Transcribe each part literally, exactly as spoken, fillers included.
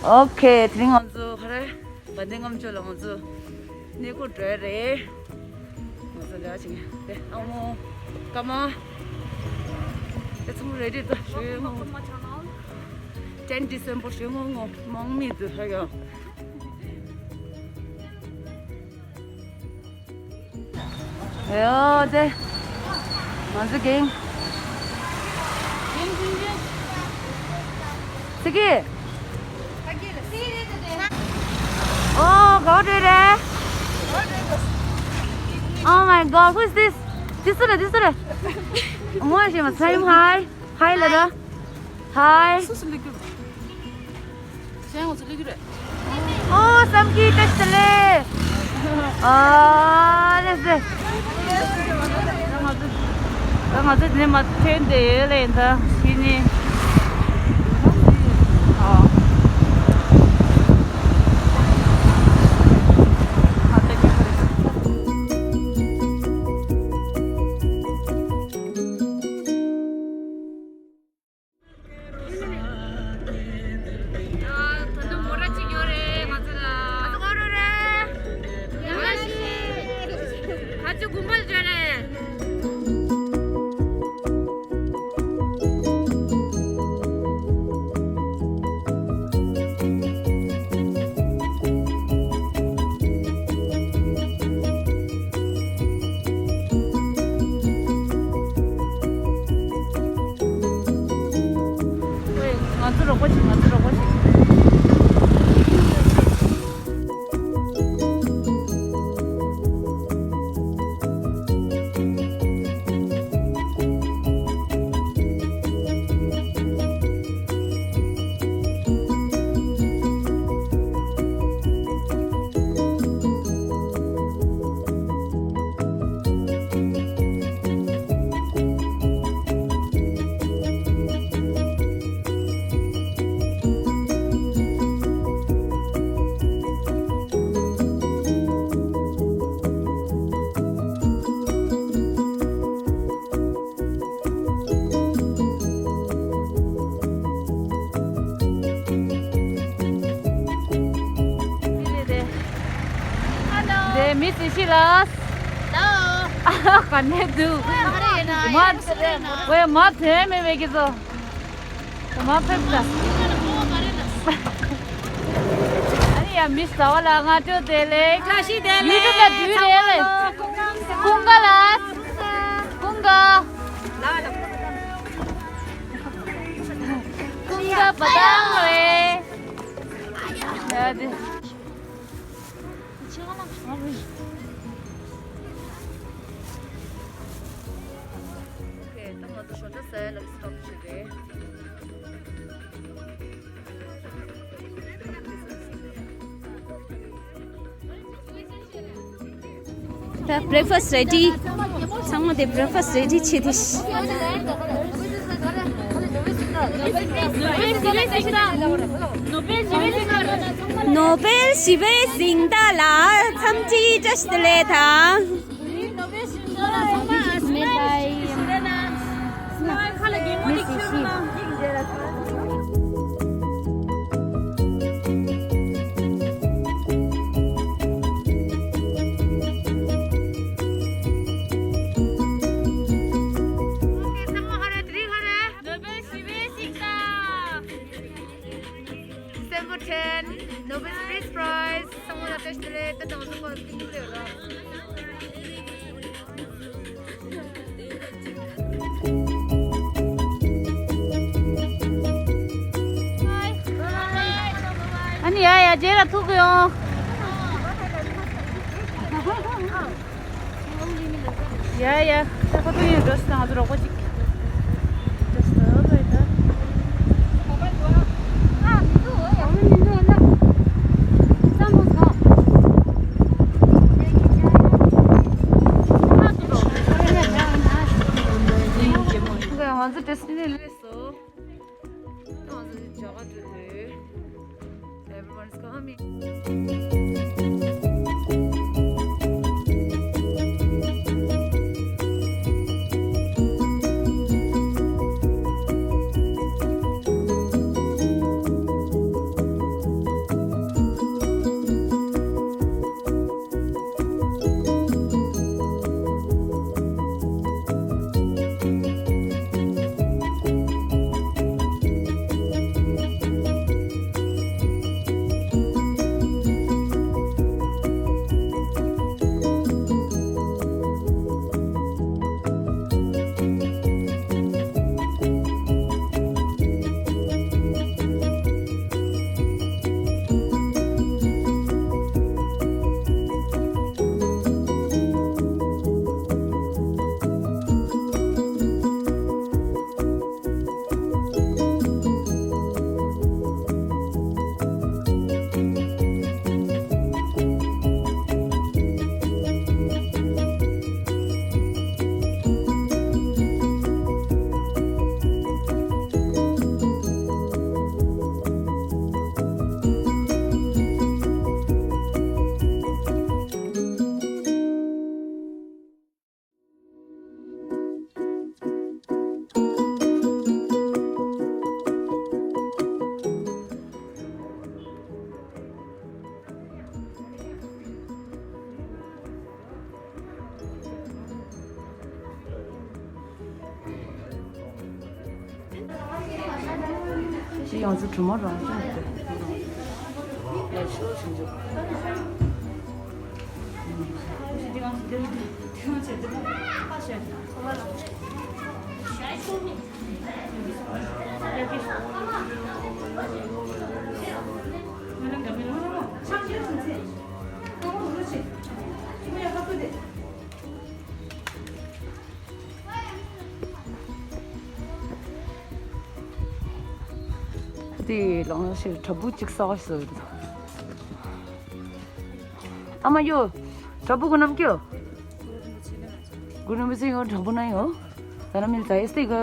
ཨོ་ཁེ། དེ་རིང་ང་ཚོ་ག་རེ། དགའ་ལྡན་ལྔ་མཆོད་ལ་ང་ཚོ་གནས་སྐོར་འགྲོ་ཡ་རེད། ང་ཚོ་འགྲོ་ཡ་བྱེད་མཁན་དེ་ཨ་མོ། ཀ་མ། དེ་ཚང་མ་རེ་ཌི་འདུག་ཞུ་ངོ་། ཊེན་ཌི་སེམ་པར་ཞུ་ངོ་ངོ་མང་མི་འདུག་ཧ་ཡོ། ཡོ་དེ། ང་ཚོ་གིང་། གིང་གིང་གིང་། ཚི་གི། Oh, go to there. Oh my God, who is this? This is this is. What is him? Say hi. Hi, Lada. Hi. གཞན་ང་ཚོ་སླེབས་ཀྱི་རེད། ཨོ་བསམ་གྱིས་བཀྲ་ཤིས་བདེ་ལེགས། ཨ་ལེ་སེ། ད་ང་ཚོ་ད་ང་ཚོ་དེ་ནས་མར་ཐོན་བསྡད་ཡོད་ལེ་ད་ཕྱི་ནས། ཨ། ད་དུང་མོ་ར་གཅིག་ཡོད་རེད་ང་ཚོ་ལ། ང་ཚོ་ག་རུ་རེད། ཡང་ན་ཤི། ཁ་ཆུ་དགུན་པར་འབྱོར་རེད། ང་ཚོ་རོགས་པ་བྱེད། ང་ཚོ་རོགས་པ་བྱེད། དེ་མི་སི་ཤི་ལ། ལའོ། ཨ་ཧ། ག་ནས་འདུག་ཨ་ཧ། རེད་ན། མ། ཡ་རེད་ན། ཝེ་མ་དེ་མེད་པའི་གི་ཚོ། མ་ཕེབས་ད། ཨ་ནི་ཡ་མི་ཟ་བ་ལ་ང་ཅོ་དེ་ལེ། བཀྲ་ཤིས་བདེ་ལེགས། ཡུ་ཊུབ་ལ་འདུས་རེད་ལེ། ཀུན་དགའ་ལ། ཀུན་དགའ། ཀུན་དགའ་པ་དང་རེད། ཡ་དེ། ཁྱེད་རང་ལ་གང་རེད། ཨོ་ཁེ། ད་ང་ཚོ་ཞོགས་ཇ་ཟ་ཡ་ལ་སི་ཊོབ་བྱེད་རེད། ད་བྷི་རེག་ཕ་སི་རེ་ཌི། ཚང་མ་དེ་བྷི་རེག་ཕ་སི་རེ་ཌི་བྱེད་དེ། ནོ་བེལ་ཞི་བའི་གཟེངས་རྟགས་ལ་འཚམས་འདྲི་བཀྲ་ཤིས་བདེ་ལེགས་དང་། མི་སི་ཤི། December ten, Nobel Peace Prize. ཚང་མ་ལ་བཀྲ་ཤིས་བདེ་ལེགས། ད་དང་ཚོ་ཁོ་ཀི་ཀི་ལེ་ལ། ཨ་ནི་ཡ་ཡ་རྗེས་ལ་ཐུག་གི་ཡོང་། ཡ་ཡ། ད་ཁོ་ཚོ་ཡིན་འགྲོ་སི་ང་ཚོ་རོགས་པ་ཅིག་འགྲོ་སི་ལ་ད། ང་ཚོ་ཌེ་སི་ཊི་ནེ་སི་ལེ་སོ། Everyone's coming. ཡང་ཚོ་གྲུ་མོ་རང་བྱུང་སྟེ། ལས་ཤོར་ཞིག་འཇོག་དེ་ལོང་ཞིག་བྲག་ཕུག་གཅིག་གསར་པ་ཞིག་བཟོས་འདུག་ཨ་མ་ཡོ། བྲག་ཕུག་གི་རྣམ་ཀྱོ། གུ་རུ་མི་ཚེ་ཡོ་བྲག་ཕུག་ན་ཡོ། ད་ན་མིལ་ཛ་ཡེ་སྟེ་ག།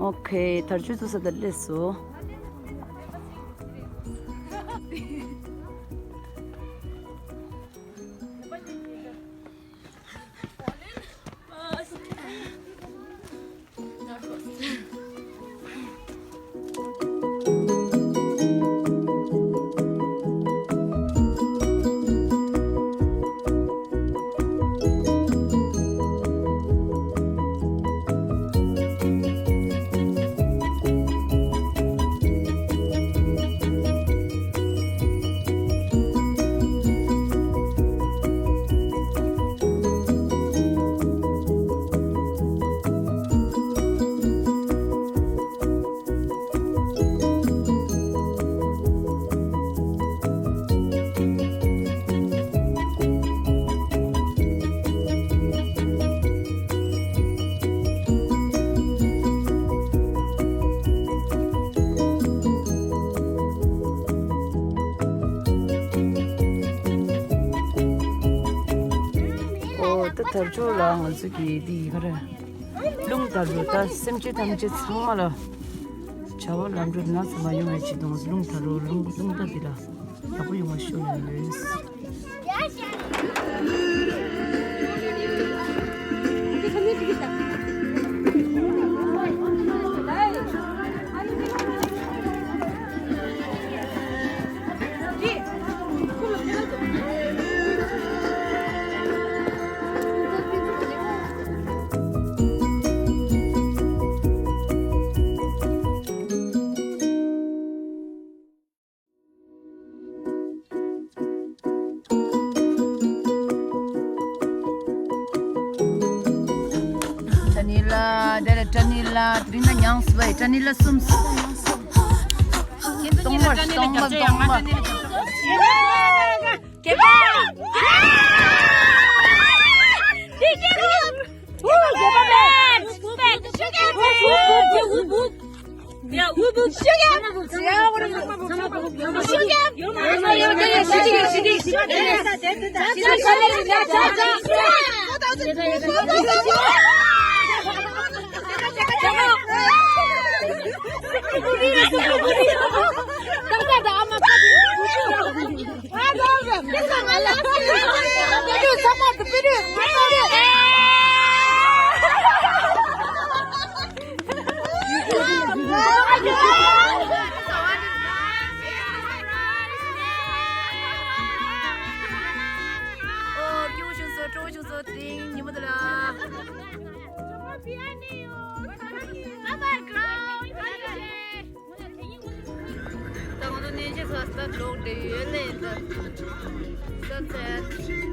ཨོ་ཁེ། དར་ཆུ་ཚོ་ས་དར་ལས་སོ། ཨོ་ད་དར་ལྕོག་ལ་ང་ཚོ་གི་འདི་ག་རེ། རླུང་དར་ལྕོག་ད་སེམས་ཅན་ཐམས་ཅད་ཚང་མ་ལ་བྱ་བ་ལམ་འགྲོ་ན་ཚ་མ་ཡོང་བའི་ཆེད་དུ་ང་ཚོ་རླུང་དར་ལྕོག་རླུང་རླུང་རྟ་འདི་ལ་ཡག་པོ་ཡོང་བ་ཞུ་ནས་ཡོད། ཏྲ་ནི་ལ། དེ་ལ་ཏྲ་ནི་ལ། དེ་རིང་ན་མྱངས་སོང་བས། ཏྲ་ནི་ལ་གསུམ། སྟོང་པར་སྟོང་པར་སྟོང་པར། རྒྱལ་པོ། རྒྱལ་པོ། རྒྱལ་པོ། རྒྱལ་པོ། ཨོ། སྐྱིད་པོ་བྱུང་སོང་། སྤྲོ་པོ་བྱུང་སོང་། དེ་རིང་ཉིན་མོ་འདི་ལ། ད་ང་ཚོ་གནས་མཇལ་ཚར། ད་ལོག་འགྲོ་ཡོད་ལེ། ད་ས་ཚལ།